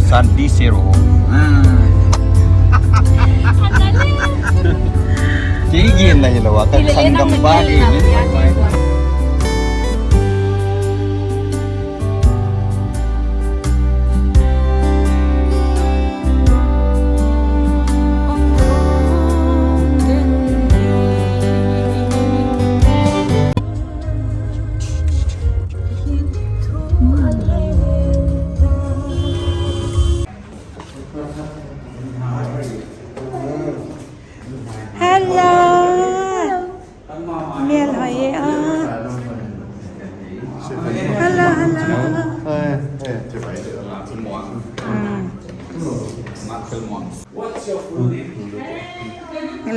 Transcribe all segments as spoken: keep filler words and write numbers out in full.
Santi Sero. Kei gen la hilo a, ka sanggampa gen. Hello. Mêl hoi e a. Hello, hello.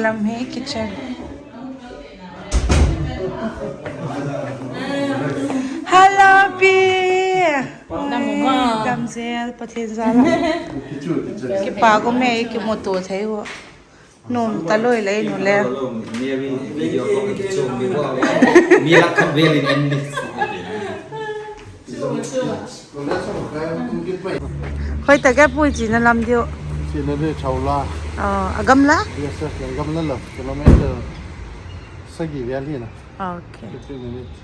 Lam hi kitchen. Hello, pi. Dam zel, Pathian jal a. Kipak um e, kimutua thei u. Nuam ta lui lei nu le. Khoi tak e pui, chiana lam diu? Chiana di Chawla. A gamla? Yes, yes, gamla lo. Kilometer sagi vel hi na. Okay. Fifteen minutes.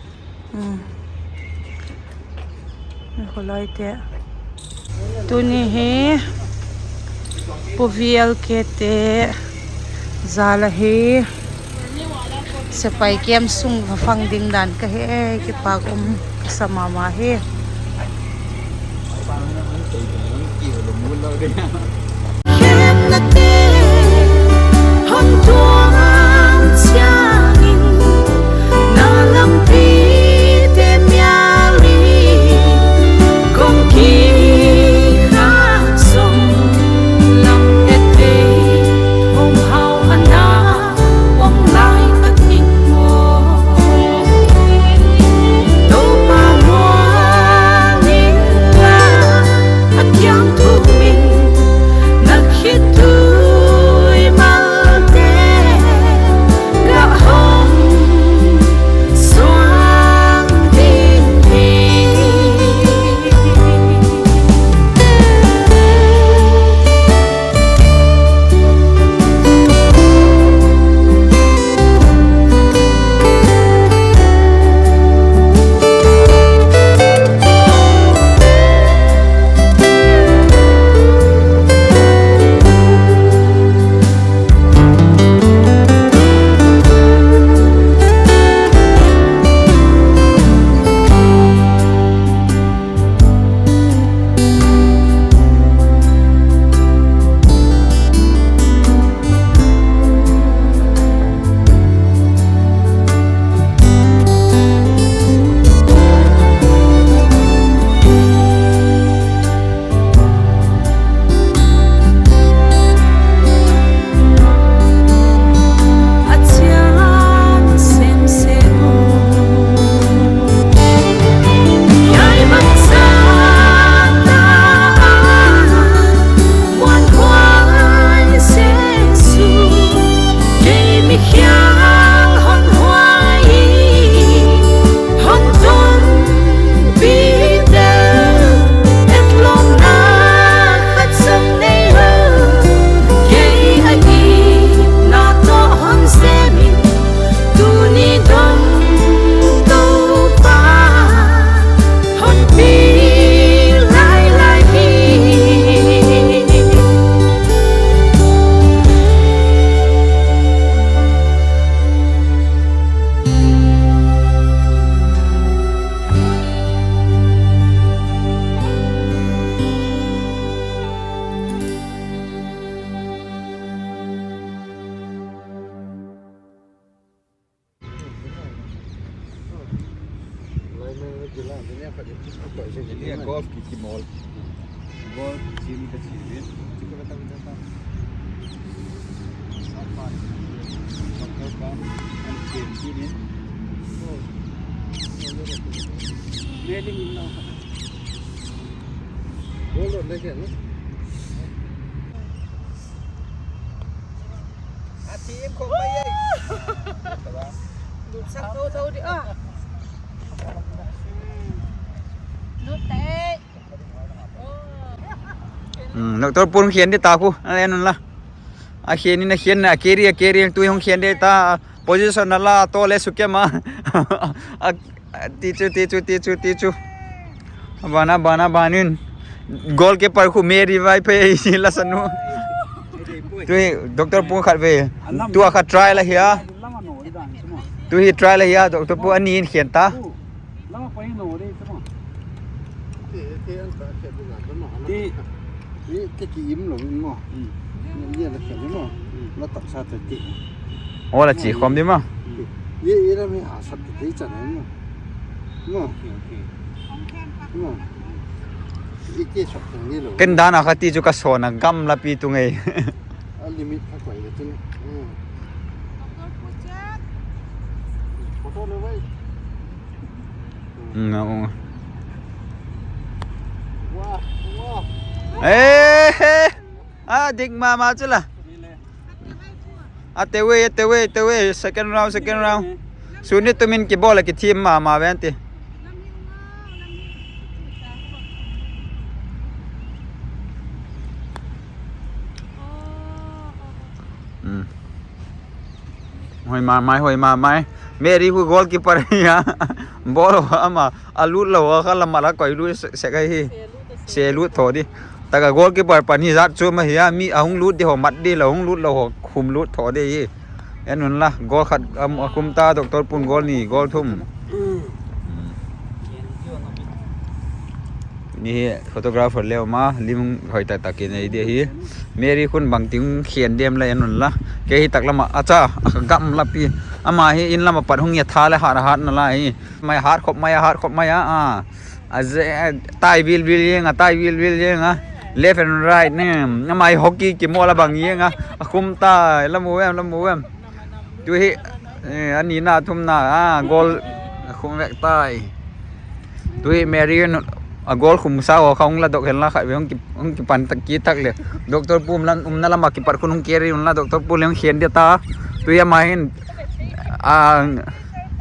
Khawlaite. Tuni hi Pu Vial Kete jal ahi. Sepai camp sung va fang ding dan ka he, kipak um ka sa ma ma hi. Khemnate hon tuang chiang in, na lampite mial in kong kikha sung lam ete hong hau ana om lai ka ding maw. Topa muang inla, a kiang thuk min na khitui malte, ka hong suang ding hi. Golf ki, ki mawl. Golf ki sim ka chi in. Chi ka ta ta ta. Sapa. Soccer pa. An sim ki in. Wedding in lo. Ball lo le ke no. A team khawk mai ei. Lut sak tho tho di a. Lut te. Doctor Pun khen di ta khu, a en unla. A khen in a khen a carry, a carry tu hung khen di ta. Position a la to le sukem a. Ti chu, ti chu, ti chu, ti chu. Bana, bana, banin. Goalkeeper khu Mary Vaiphei la sanu. Tu hi Doctor Pun khat ve. Tu a kha try la hia. Tu hi try la hia, Doctor Pun ani in khen ta. Ola chi khawm di ma. Ken dan a kha ti chu ka sawn a gamlapi tu ngei. A dik ma ma chu la. A te we, a te we, a te we, second round, second round. Suni tumin kibawl a kithiam ma ma ven ti. Hoi ma mai, hoi ma mai. Mary khu goalkeeper hi a. Ball ama a lut lo kha lam a la koi lut sek ahi. Se lut tho di. Tak a goalkeeper pani zat chu ma hi a, mi a hung lut di haw mat di lo, hung lut lo haw khum lut tho di hi. En unla, goal khat a khum ta, Doctor Pun goal ni, goal thum. Ni hi photographer leu ma lim hoi tak tak in ei di hi. Mary khun bangtin khen diam la en unla. Kei hi tak lam ah a cha a gamlapi. Ama hi in lam a pat hung i a tha leh hat a hat nalai hi. Mai hat khop mai a, hat khop mai a. A tai vil vil ziang a, tai vil vil ziang a. Left and right ne. Ama hi hockey kimawl a bang ziang a. A khum tai, la mu em, la mu em. Tu hi a nina thumna a goal a khum vek tai. Tu hi Mary in a goal khum sa haw kha hung la dok hen la kha ve hung kipan tak kit tak leh. Doctor Pun lam umna lam ah kipat khun hung carry unla, Doctor Pun leh hung khen dia ta. Tu hi ama hin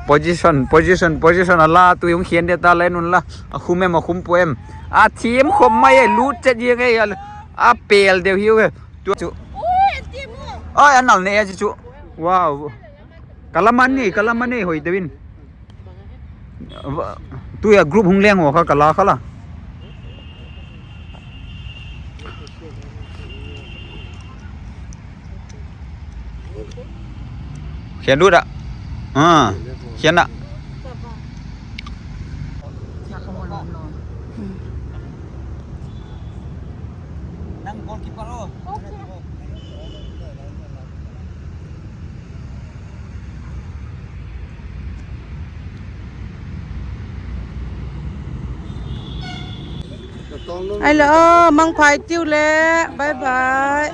position, position, position a la tu hi hung khen dia ta la en unla. A khum em, a khum pua em. A thiam khop mai e, lut chet ziang e. A pêl deu hiu e. Tu chu. Ai, a nal ne a chu. Wow. Ka la man ni, ka la man ni hoi deu in. Tu a group hung leng haw kha ka la kha la. Khen lut a. Khen a. Ai la, mangpha i tiu le, bye bye.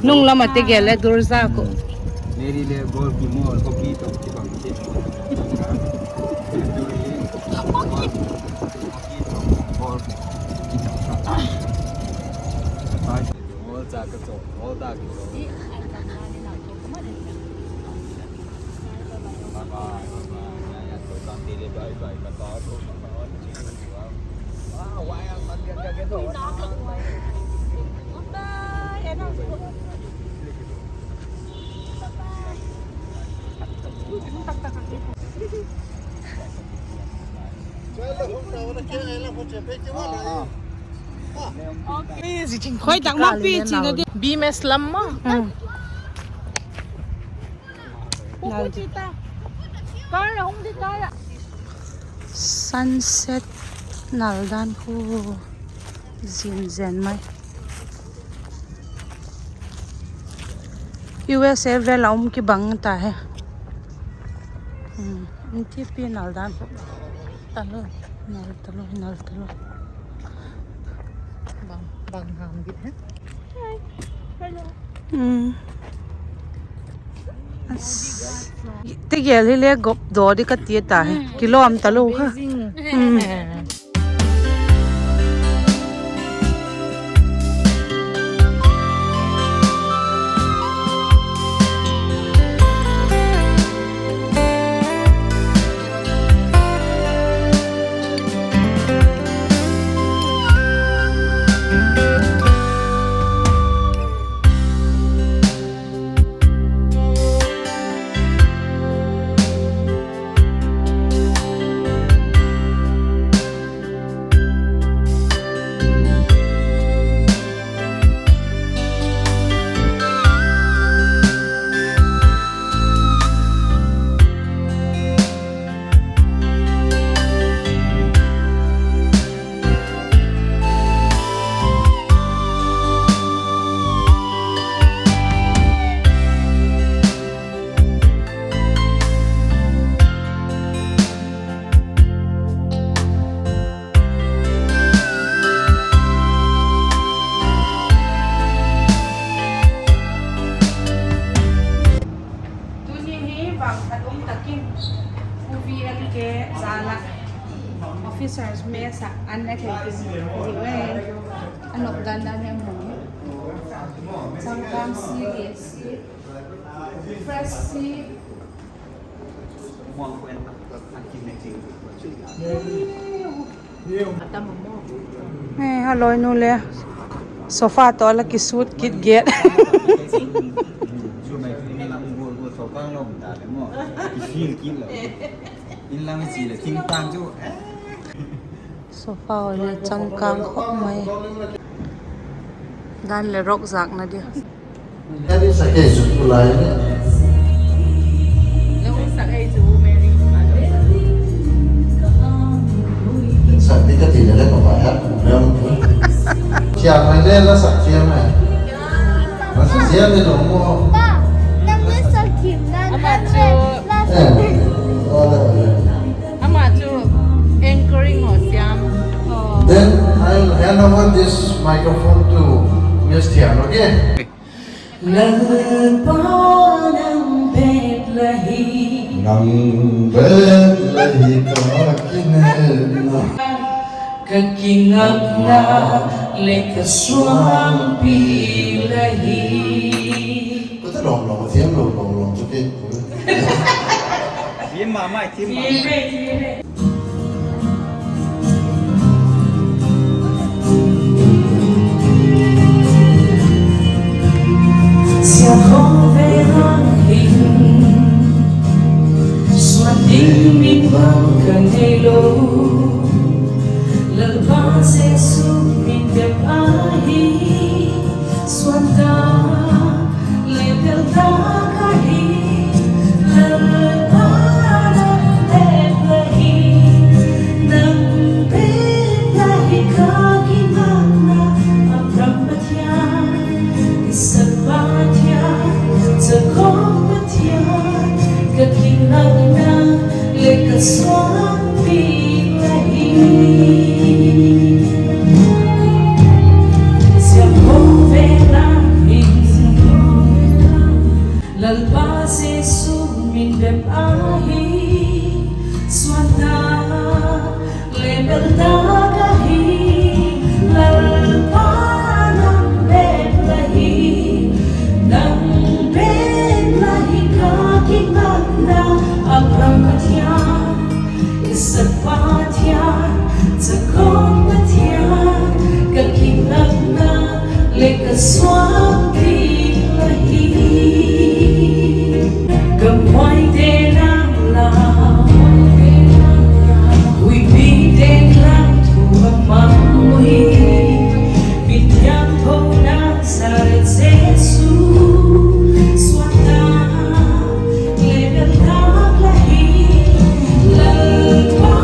Nung lam a tegel le dur za ko. Khoi tak ma pi chi na di. B M S lam ma. Sunset nal dan khu zin zen mai. U S A vel a um kibang ta he. Inti pi nal dan khu. Talo, nal talo, nal talo. Bang, bang ham bit he. Hi. Hello. Tegel hi le gop do di ka ti ta hi. Kilawm talo kha. Um tak in, U V L K zal ah officers mess ah an a thei tin hi ve. A nop dan dan hem hung hi. Changkang si, si, fresh si. Eh, a lawinu le sofa tawh la kisut kit get. Sofa le changkang khawp mai. Dan le rock zâkna dia. Ani sa ke su tu lai ne. Lo sa ei chu Mary. Sa ti ka ti le ka ba ya ku le. Sia mai le la sa sia mai. La sa sia le lo mo. Pa, nang le sa kim na. Ama chu. Eh. Ole, ole. Ama chu anchoring haw siam. Then I'll hand over this microphone to Miss Thian, okay? Lalpa nang bêk la hi. Nang bêk la hi ka kinepna. Ka kingakna le ka suangpi la hi. Ka ta lawm lawm, a thiam lo lawm lawm chu kei. Thiam ma mai, thiam ma. Sia khawvel ah hin suan ding min bang ka nei lo. Lalpa Jesu min bep ahi, suan ta le bel ta ka hi. Lalpa nang bep la hi, nang bep la hi ka kingakna, Abraham Pathian, Isak Pathian, Jakob Pathian, ka kingakna le ka suangpi la hi. Sia khawvel ah hin Lalpa Jesu min bep ahi, suan ta le bel ta ka hi. Lalpa nang bep la hi, nang bep la hi ka kingakna, Abraham Pathian, Isak Pathian, Jakob Pathian, ka kingakna le ka suangpi la hi. Ka muaite nang la, huipite nang thu a mang ui, min thiangtho nang sa Jesu, suan ta le bel ta la hi. Lalpa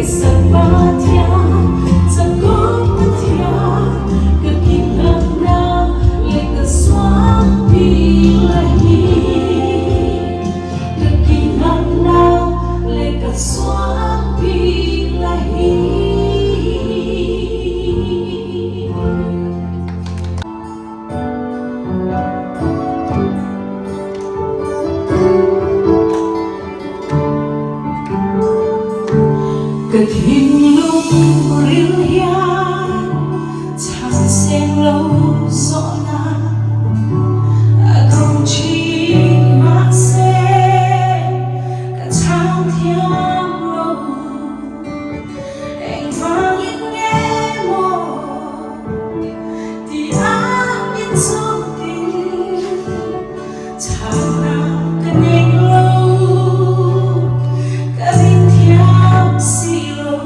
Sak Pathian, chakop Pathian, ka kingakna leh ka suangpi la hi. Ka kingakna leh ka suangpi la hi. Ka thinlung ril hian chang seng lo zawna a dong chin mak se, ka chang thiam lo. Engvang in nge maw ti a in suk ding, chakna ka nei lo, ka ring thiam si lo.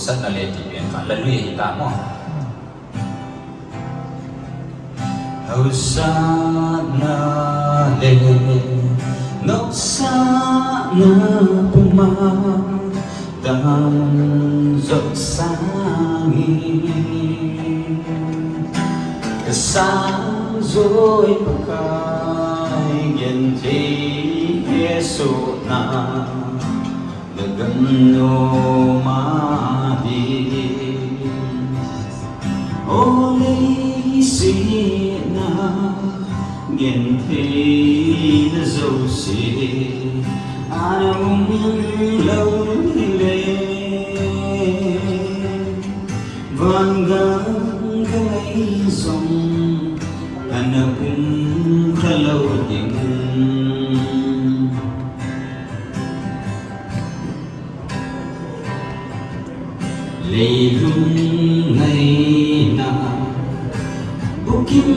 Satna le ti pen kha la lui ahi ta maw. Hausatna le nopsakna puma tam zot sâng in, ka sâng zawi Pakai genthei he sawtna la gam nuam a di. Aw lei siatna gentheina zosia ana um lo hile, van gam ka lei zong ana um kha lo ding. Leilung ngaina bukim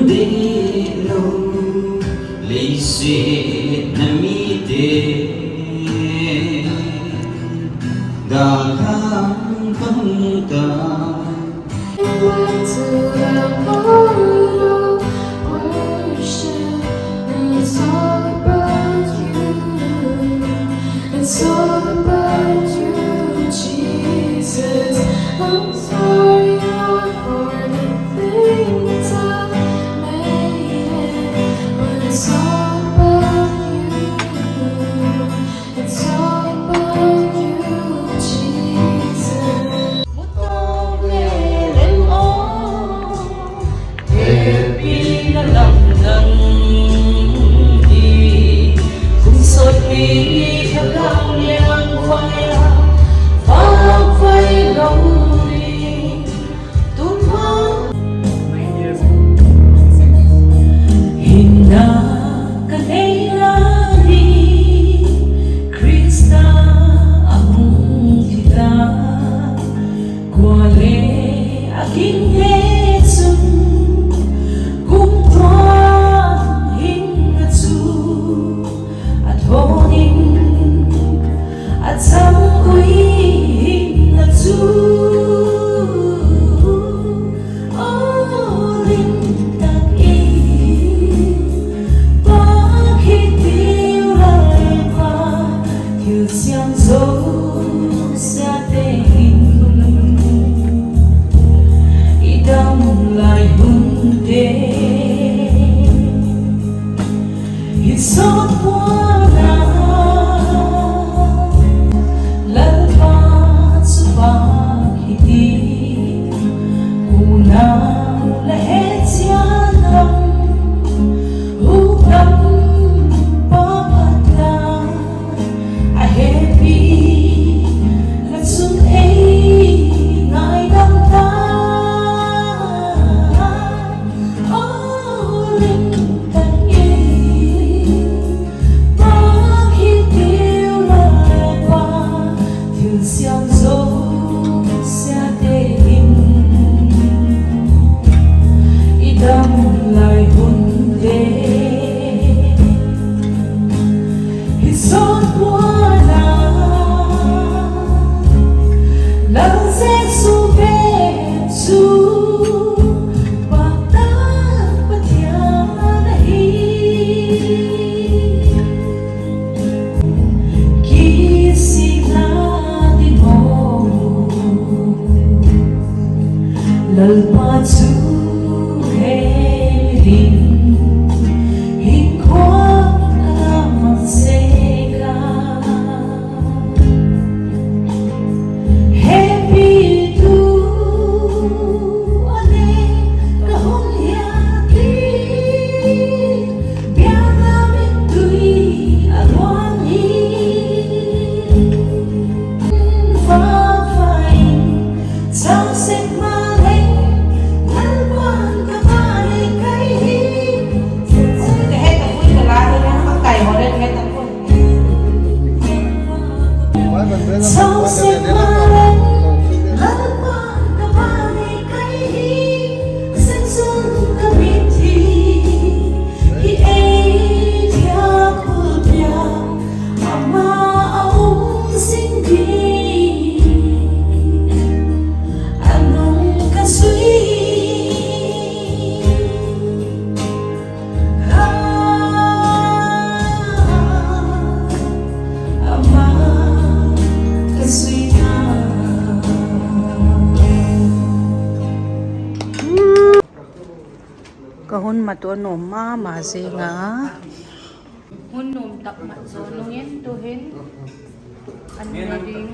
ding lo, lei siatna mite dalhan ka hung ta. It's all about you, Jesus. I'm sorry, Lord, for the things I made it, but it's all about you. It's all about you, Jesus. Mutawk le leng aw, hepina lamdang hi, kum sawtpi thagau lian vai a, vak vai lo hi. Hinna ka neina hi Khrista a hung thi ta, kuale a gingte chun kumtuang hinna chu a thawn in, a chang ui hinna chu. Aw lim tak in pâk hi tiu, Lalpa, thilsiam zosiate in, i dam lai hunte hi sawt puan a, Lalpa chu pâk hi tiu, unau la het chiat lam, hukdampa phat ta, a hepi la chun ei ngaidam ta. Aw lim tak in pâk hi tiu, Lalpa, thilsiam zosiate in, i dam lai hunte hi sawt puan a, Lal Jesu veng chu pâk tak Pathian ahi. Kisikna ding haw, Lalpa chu he ding, hinkhua a mak sek a. Hun mat u a nuam ma ma zing a. Hun nuam tak mat zaw nung in tu'hin an ne ding.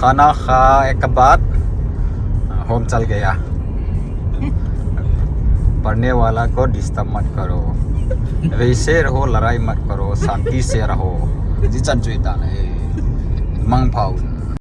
खाना खा एक बाद होम चल गया। पढ़ने वाला को डिस्टर्ब मत करो, वैसे रहो, लड़ाई मत करो, शांति से रहो। Zia chan chu hi ta na e. Mangpha un.